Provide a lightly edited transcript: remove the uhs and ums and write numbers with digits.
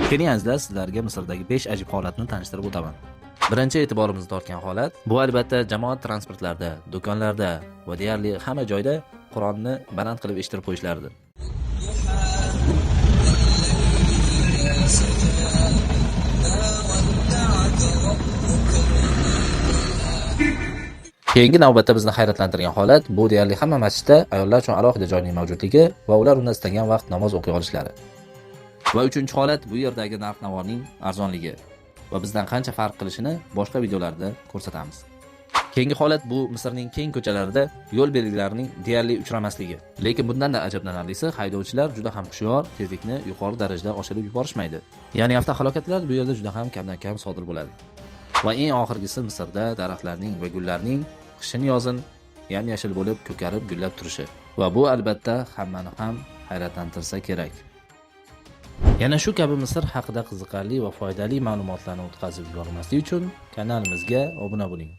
Keling azizlar, sizlarga Misrdagi 5 ajib holatni tanishtirib o'taman. Birinchi e'tiborimizni tortgan holat bu albatta jamoat transportlarida, do'konlarda va deyarli hamma joyda Qur'onni baland qilib eshittirib qo'yishlaridir. Keyingi navbatda bizni hayratlantirgan holat bu deyarli hamma masjidda ayollar uchun alohida joyning mavjudligi va ular unda istagan vaqt namoz o'qiy olishlari. Va uchinchi holat bu yerdagi narx-navoning arzonligi va bizdan qancha farq qilishini boshqa videolarda ko'rsatamiz. Keyingi holat bu Misrning keng ko'chalarida yo'l belgilarining deyarli uchramasligi. Lekin bundan-da ajablanarlisi haydovchilar juda ham hushyor, tezlikni yuqori darajada oshirib yuborishmaydi. Ya'ni avtohalokatlar bu yerda juda ham kamdan-kam sodir bo'ladi. Va eng oxirgisi Misrda daraxtlarning va gullarning qishin yozin yam-yashil bo'lib ko'karib gullab turishi. Va bu albatta hammani ham hayratlantirsa kerak. Yana shu kabi Misr haqida qiziqarli va foydali ma'lumotlarni o'tkazib yubormaslik uchun kanalimizga obuna bo'ling.